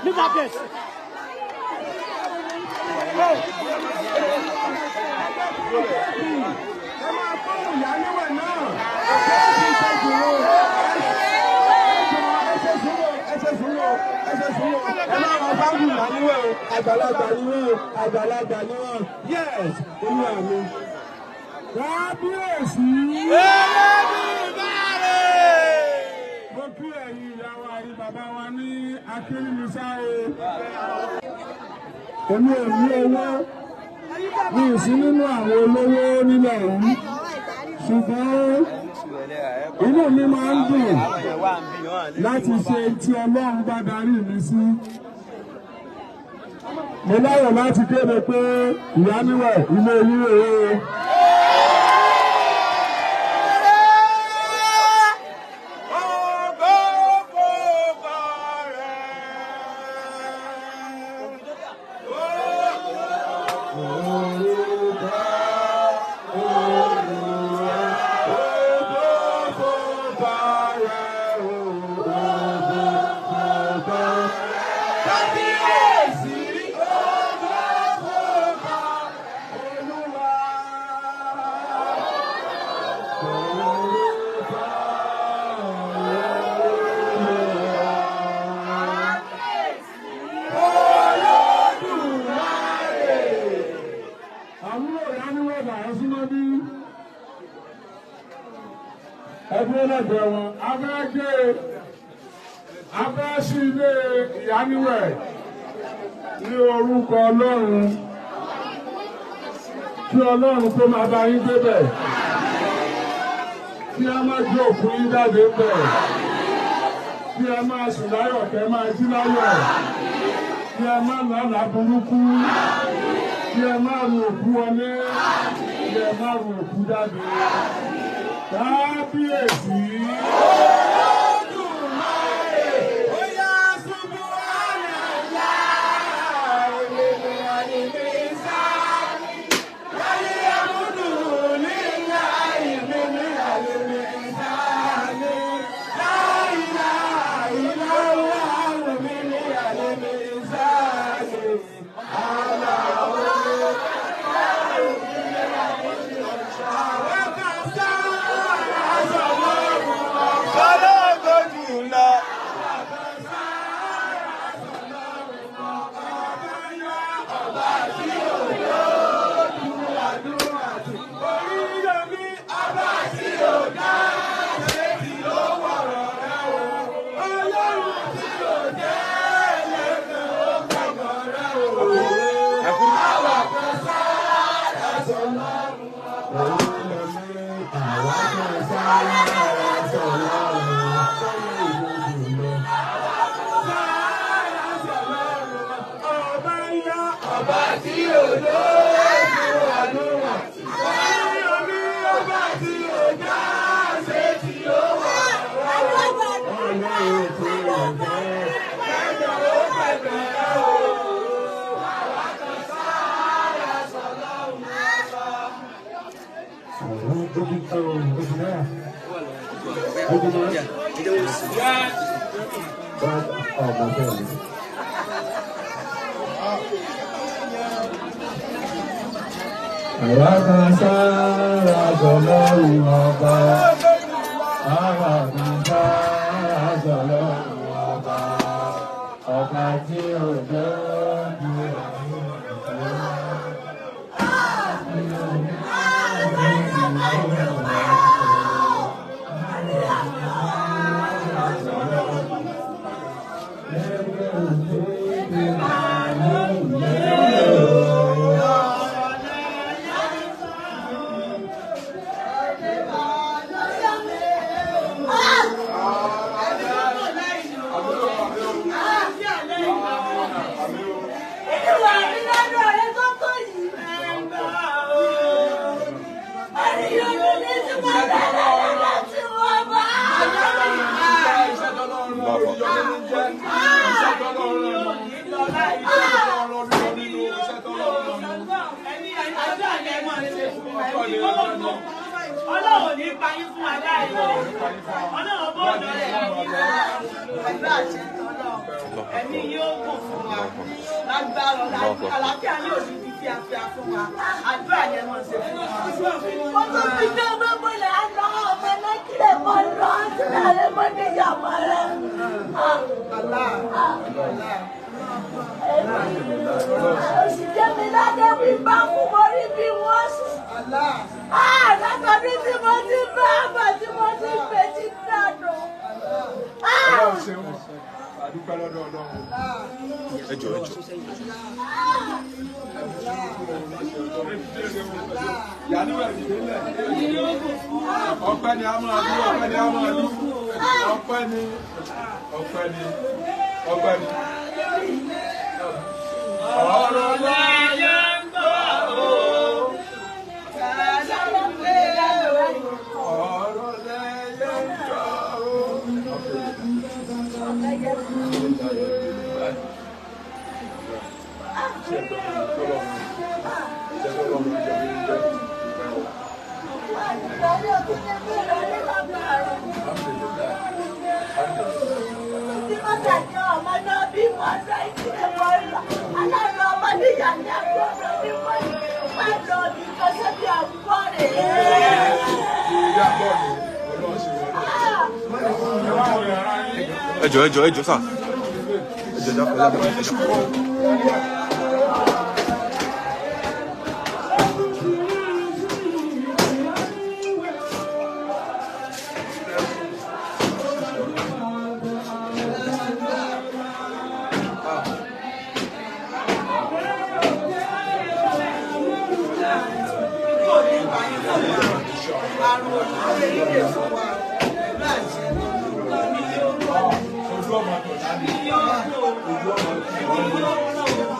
Leave that place. Àgbàlagbà ni wọ́n. Yes, olúwa mi. Kábíyèsí. Mo kí ẹ̀yin ìyá wa àti bàbá wa ní Akérèmísá o. Èmi ò ní owó, mi ò sí nínú àwọn olówó nílẹ̀ yìí. Ṣùgbọ́n inú mi máa ń dùn láti ṣe tí Ọlọ́run bá darí mi sí. Mo láyọ̀ láti kéde pé Ìyáníwẹ̀ ilé yín rèé o. Ẹgbẹ́ lẹ́gbẹ̀ẹ́ wọn, a fẹ́ sí ilé Ìyáníwẹ̀ ní orúkọ Ọlọ́run, kí Ọlọ́run kó máa bá yín débẹ̀, kí a má gbé òkú yín jáde bẹ̀, kí a máa sùn láyọ̀ kẹ́ máa jí láyọ̀, kí a má lálàá burúkú, kí a má ru òkú wọlé, kí a má ru òkú jáde. Kábíyèsí. Olódùmarè, ó yá ṣubú àlàyé, olèlè àlèlè sá. Láyé àmúdù nílá ìmìlì àlèlè sá ní. Láìlá ìlàwọ̀ àlèlè àlèlè sá ní. Àlà òye. Àwọn kan sá. Àwa kan sára sọlọ́run ọba. Àwa kan sára sọlọ́run ọba. Ọba tí ò lójú Ọlọ́run ní pa yín fún aláìlọ́. Ọlọ́run bó lọ rẹ̀. Ẹ̀mí yóò gùn fún wa. Lágbára àlàáfíà yóò di di fíafíà fún wa. Àdúrà yẹn wọ́n ṣe fún wa. Mo tún fi dé gbogbo ilẹ̀ àná ọmọ ẹlẹ́kìlẹ̀ mọ́ lọ sílẹ̀ rẹ̀ mọ́ níyàwó rẹ̀. Allah. Allah. Òṣìṣẹ́ mi ládé wí bá kú mo rí bí wọ́n sùn. Allah. Látọ̀dún tí mo ti bá àgbà tí mo ti gbé ti dànù. Ọlọ́run ṣeun, àdúpẹ́ lọ́dọ̀ Ọlọ́run. Ẹ jọ̀ọ́, ẹ jọ̀ọ́. Yàníwẹ̀ ìdílé. Ọpẹ́ ni a máa dú, ọpẹ́ ni a máa dú. Ọpẹ́ ni, ọpẹ́ ni, ọpẹ́ ni. Ọ̀rọ̀ láyé ń gbọ́ o. Ọ̀rọ̀ láyé ń gbọ́ o. Ẹ jọ̀ọ́, ẹ jọ̀ọ́, ẹ jọ̀ọ́ sà. Ẹ jọ̀ọ́, dákun, dákun, ẹ jọ̀ọ́. Ikú ò ní pa yín fún wa. Àrùn ò ní ṣe yín lè fún wa. Pẹ̀lú àṣẹ ẹ̀mí yóò gùn. Ojú ọmọ àtọ̀dá ni. Ẹ̀mí yóò gùn. Ojú ọmọ Ẹ̀mí yóò gùn.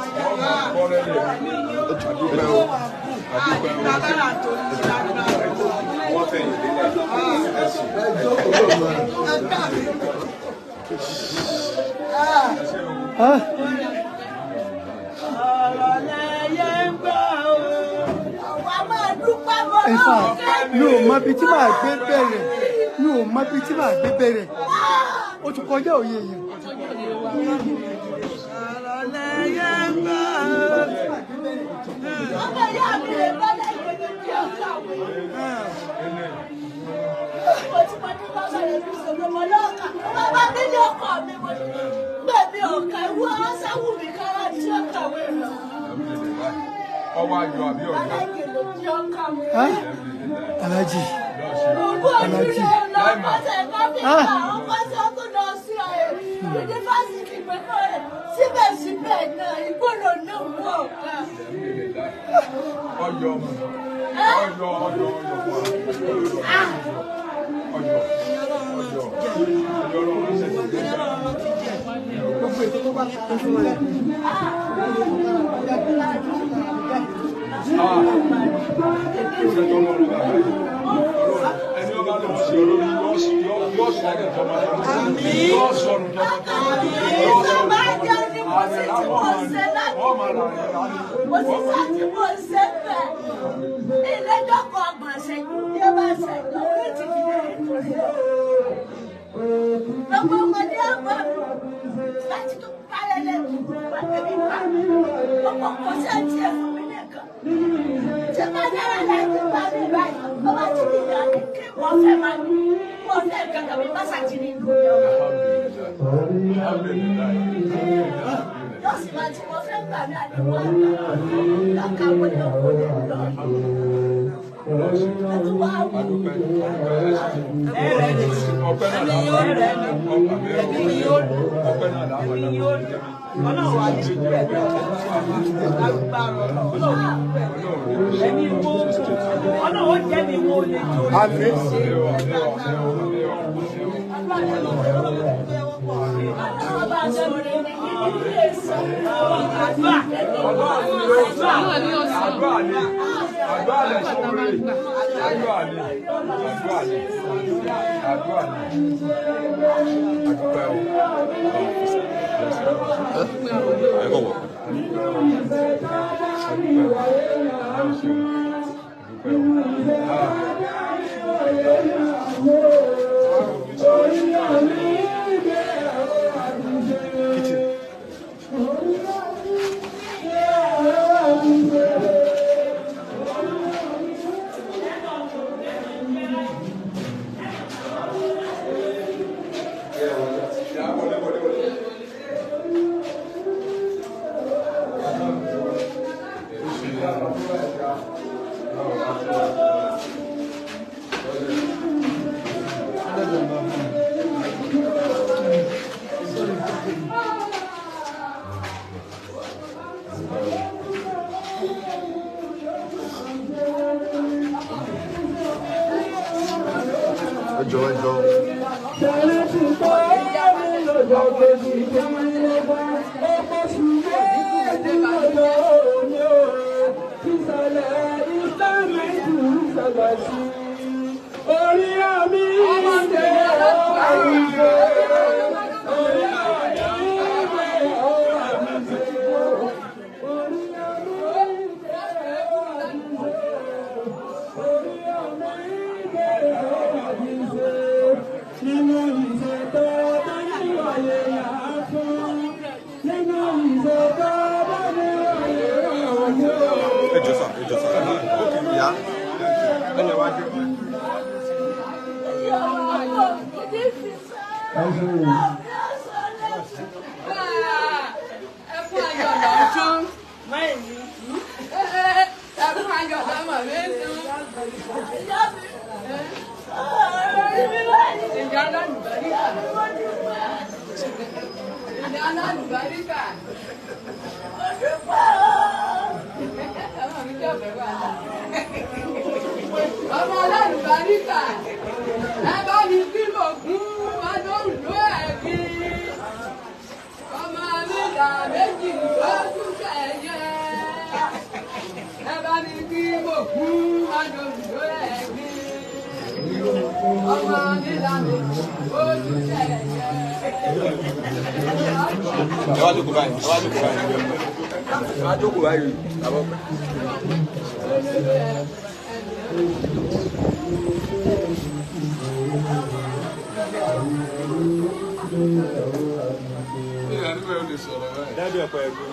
bọ́rẹ́ lè Ẹ̀mí yóò gùn. Àdúpẹ́ o. Àdúpẹ́ o. Àdìgbàlára tó ń ṣe lágbára. Wọ́n fẹ̀yìn lélẹ̀ ẹ̀sìn. Ọ̀rọ̀ lẹyẹ ń gbọ́ o. Àwa máa dúpẹ́ mọ́ In fact, mi ò mọ ibi tí màá gbé bẹ̀rẹ̀, mi ò mọ ibi tí màá gbé bẹ̀rẹ̀, ó ti kọjá òye yẹn. Ọ̀rọ̀ lẹyẹ ń gbọ́ o. Ọmọ ìyá mi lè bá lẹ́yìn tí ó kàwé. Mo ti mọ ní bàbá rẹ̀ fi sọ̀rọ̀ mọ́ lọ́ọ̀kà. Bàbá mi ní ọkọ mi mo ní gbẹ̀mí ọ̀kà ìwọ ọ̀sẹ̀wù mi kára tí ó kàwé lọ. Ọwọ́ ayọ̀ àbí ọ̀yọ́. Aláìkè ló tí ó kàwé. Alhaji, Ogún ojúlé lọ kọ́sẹ̀ káfíńtà, ó kọ́sẹ̀ ó tún lọ sí yunifásitì pẹ̀lú rẹ̀. Síbẹ̀síbẹ̀ náà ìgbọ́dọ̀ náà wọ̀ ọ̀gá. Ọyọ ọmọ. Ọyọ ọyọ ọyọ fún wa. Ọyọ ọyọ ọyọ ọlọ́run ṣẹ̀ṣẹ̀ dé. Ìṣẹ́ tó lọ́rùn bàbá yìí. Ẹni ọba lòun ṣe olórí yóò sọ̀rọ̀ tọmọtọmọ. Yóò sọ̀rọ̀ tọmọtọmọ. Yóò sọ̀rọ̀ Bá jẹ́ ní mo sì tí mo ṣe láti Wọ́n máa rà rẹ̀ rà ní. mo sì sá tí mo ṣe bẹ̀. Ilé dọ́kọ̀ ọgbọ̀n ṣẹ́jú bí ó bá ṣẹ́jú orí ti fi lè torí lọ. Gbogbo ọmọdé ọgbọ́n mi láti tó parẹ́ lẹ́nu pàdé mi pa. Gbogbo kò sí àti ẹ̀fún mi nìkan. Ṣé bá dára láti bá mi báyìí? Ó bá ti ní ìgbà kí wọ́n fẹ́ máa ní wọ́n fẹ́ kankan mi bá ṣàtìrí ìlú mi ọmọ. Alhamdulillah. Yóò sì máa tí wọ́n fẹ́ gbà mí àdúgbò àgbà. Lọ́kàwé lọ́kùnrin lọ. Ẹtù wá wù. Ọpẹ́ náà Ẹ̀mí yóò rẹ̀ ni. Ẹ̀mí yóò dùn. Ọpẹ́ náà làwọn Ẹ̀mí yóò dùn. Ọlọ́run wà ní ikú ẹ̀ lágbára Ọlọ́run ní ikú ẹ̀. Ẹ̀mí wo Ọlọ́run ó jẹ́ mi wo lè jó lè ṣe Ọlọ́run bá aṣọ rẹ̀ ní ilé èso. Àdúrà. Àdúrà ni, àdúrà lè sóore, àdúrà ni, àdúrà ni, àdúrà ni, àdúpẹ́ o. Ẹ kọ̀ wọ̀. Àdúpẹ́ o, Ọlọ́run ṣeun, àdúpẹ́ o. Ah. Kitchen. Ẹjọ ẹjọ. Orí àmì ìdè ọ̀hún. Ẹjọ sà, ẹjọ sà. Ok, ìyá. Ẹnì wá dé. Ẹkún ayọ̀ lọ́tún. Ẹkún ayọ̀ lọ́mọ mi sùn. Ìyá alálùbáríkà. Ìyá alálùbáríkà. Ọmọ mi jẹ́ ọ̀fẹ́ wà lá. Ọmọ alálùbáríkà. Ẹ bá mi bí mo gún ọdún ló ẹ̀gbin. Ọmọ mi là méjì lójú kẹyẹ. Ẹ bá mi bí mo gún ọdún ló ẹ̀gbin. Ọmọ mi là méjì lójú kẹyẹ. Ẹ wá jókòó báyìí, ẹ wá jókòó báyìí. Ẹ wá jókòó báyìí. Àbọ̀. Dájú ẹ̀kọ́ ẹ̀gbọ́n.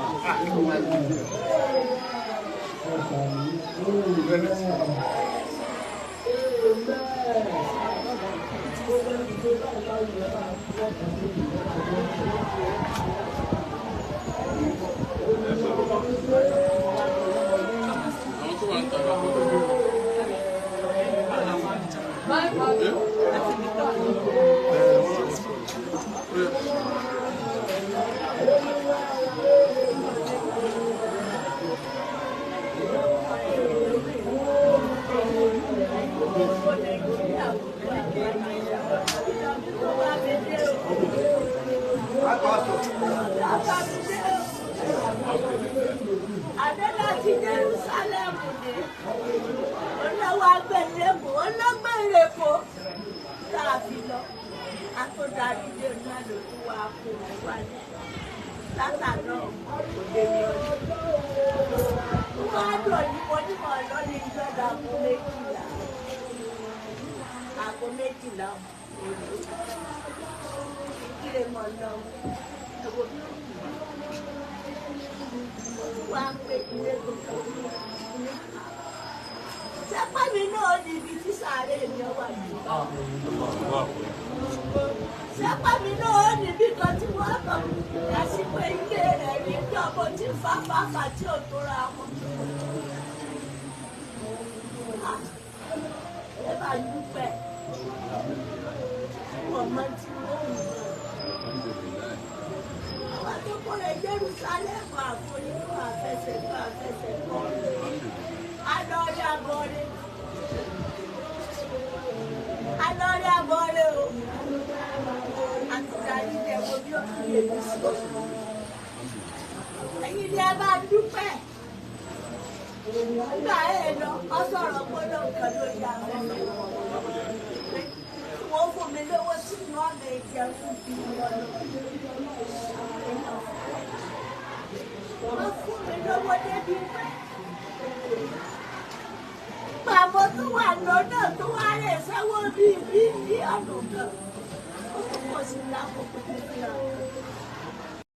Adé láti Jerusalem dé. Olówó agbẹ̀lẹ́kọ̀ọ́, ológbèrèkó tá a fi lọ. Akódarí dé náà ló tún wá kó wọn wálé. Látàná kò débi ọdún. Wọ́n á dọ̀ ní mo ní mọ̀ lọ́ní ìjọba aago méjìlá. Aago méjìlá òru. Kílè mọ̀ lọ. Ẹ̀wọ̀n bí ó kù. Wá pé ilé gbogbo ní. Sẹ́pà mi náà ní ibi tí sàárè mi wà ní. Sẹ́pà mi náà ní ibi kan tí wọ́n kàn lásìkò ilé rẹ̀ ní bí ọmọ tí ń fa fáfà tí ò tóra wọn. Ẹ bá dúpẹ́, ọmọ tí wọ́n ń lọ. Àwọn tó kọ́ rẹ̀ Jerusalem àforíkọ́ àfẹsẹ̀kọ́ àfẹsẹ̀kọ́. Alọ́rẹ́ abọ́rẹ́. Alọ́rẹ́ abọ́rẹ́ o. Àtúndàrí jẹ́ wo bí ó tún lè bí sí. Ẹ̀yin ni ẹ bá dúpẹ́. Nígbà ẹ lọ, ọ sọ̀rọ̀ gbọ́dọ̀ nǹkan lórí afẹ́fẹ́. Wọ́n fún mi lówó tí wọ́n lè jẹun bí wọ́n lọ. Wọ́n fún mi lówó débi pé. Bàbá tó wà lọ́nà tó wá rẹ̀ sẹ́wọ́n bíi bílíọ̀nù kan. Ó tún pọ̀ sí lákòókò tó fi hàn.